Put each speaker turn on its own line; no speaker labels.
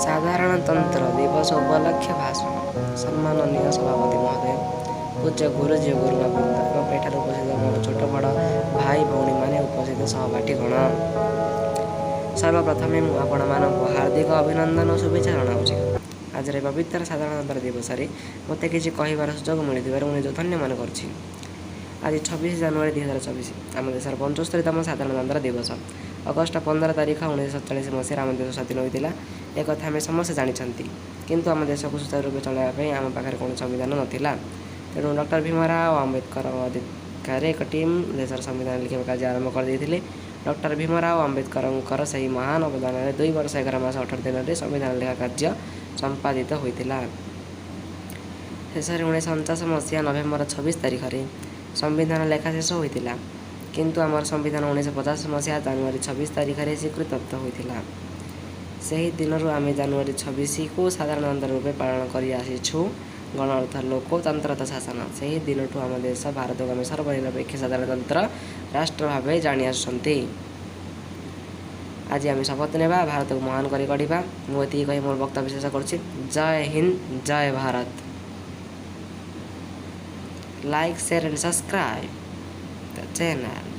ସାଧାରଣତନ୍ତ୍ର ଦିବସ ଉପଲକ୍ଷେ ଭାଷଣ। ସମ୍ମାନନୀୟ ସଭାପତି ମହୋଦୟ, ପୂଜ୍ୟ ଗୁରୁଜୀ ଓ ଗୁରୁମା ବୃନ୍ଦ ଏବଂ ଏଠାରେ ଉପସ୍ଥିତ ମୋର ଛୋଟ ବଡ଼ ଭାଇ ଭଉଣୀମାନେ, ଉପସ୍ଥିତ ସହପାଠୀଗଣ, ସର୍ବପ୍ରଥମେ ମୁଁ ଆପଣମାନଙ୍କୁ ହାର୍ଦ୍ଦିକ ଅଭିନନ୍ଦନ ଓ ଶୁଭେଚ୍ଛା ଜଣାଉଛି। ଆଜିର ଏହି ପବିତ୍ର ସାଧାରଣତନ୍ତ୍ର ଦିବସରେ ମୋତେ କିଛି କହିବାର ସୁଯୋଗ ମିଳିଥିବାରୁ ମୁଁ ନିଜକୁ ଧନ୍ୟ ମନେ କରୁଛି। ଆଜି 26 ଜାନୁଆରୀ 2024 ଆମ ଦେଶର 75ତମ ସାଧାରଣତନ୍ତ୍ର ଦିବସ। ଅଗଷ୍ଟ 15 ତାରିଖ 1947 ମସିହାରେ ଆମ ଦେଶ ସ୍ୱାଧୀନ ହୋଇଥିଲା, ଏକଥା ଆମେ ସମସ୍ତେ ଜାଣିଛନ୍ତି। କିନ୍ତୁ ଆମ ଦେଶକୁ ସୁଚାରୁ ରୂପେ ଚଳାଇବା ପାଇଁ ଆମ ପାଖରେ କୌଣସି ସମ୍ବିଧାନ ନଥିଲା। ତେଣୁ ଡକ୍ଟର ଭୀମରାଓ ଆମ୍ବେଦକର ଅଧ୍ୟକ୍ଷତାରେ ଏକ ଟିମ୍ ଦେଶର ସମ୍ବିଧାନ ଲେଖିବା କାର୍ଯ୍ୟ ଆରମ୍ଭ କରିଦେଇଥିଲେ। ଡକ୍ଟର ଭୀମରାଓ ଆମ୍ବେଦକରଙ୍କର ସେହି ମହାନ ଅବଦାନରେ 2 ବର୍ଷ 11 ମାସ 18 ଦିନରେ ସମ୍ବିଧାନ ଲେଖା କାର୍ଯ୍ୟ ସମ୍ପାଦିତ ହୋଇଥିଲା। ଶେଷରେ 1949 ମସିହା ନଭେମ୍ବର 26 ତାରିଖରେ ସମ୍ବିଧାନ ଲେଖା ଶେଷ ହୋଇଥିଲା। କିନ୍ତୁ ଆମର ସମ୍ବିଧାନ 1950 ମସିହା ଜାନୁଆରୀ 26 ତାରିଖରେ ସ୍ୱୀକୃତିପ୍ରାପ୍ତ ହୋଇଥିଲା। ସେହି ଦିନରୁ ଆମେ ଜାନୁଆରୀ 26କୁ ସାଧାରଣତନ୍ତ୍ର ରୂପେ ପାଳନ କରି ଆସିଛୁ। ଗଣ ଅର୍ଥ ଲୋକତନ୍ତ୍ର ଅର୍ଥ ଶାସନ। ସେହି ଦିନଠୁ ଆମ ଦେଶ ଭାରତକୁ ଆମେ ସର୍ବନିରପେକ୍ଷ ସାଧାରଣତନ୍ତ୍ର ରାଷ୍ଟ୍ର ଭାବେ ଜାଣି ଆସୁଛନ୍ତି। ଆଜି ଆମେ ଶପଥ ନେବା, ଭାରତକୁ ମହାନ କରି ଗଢ଼ିବା। ମୁଁ ଏତିକି କହି ମୋର ବକ୍ତବ୍ୟ ଶେଷ କରୁଛି। ଜୟ ହିନ୍ଦ, ଜୟ Bharat. Like, share and subscribe the channel.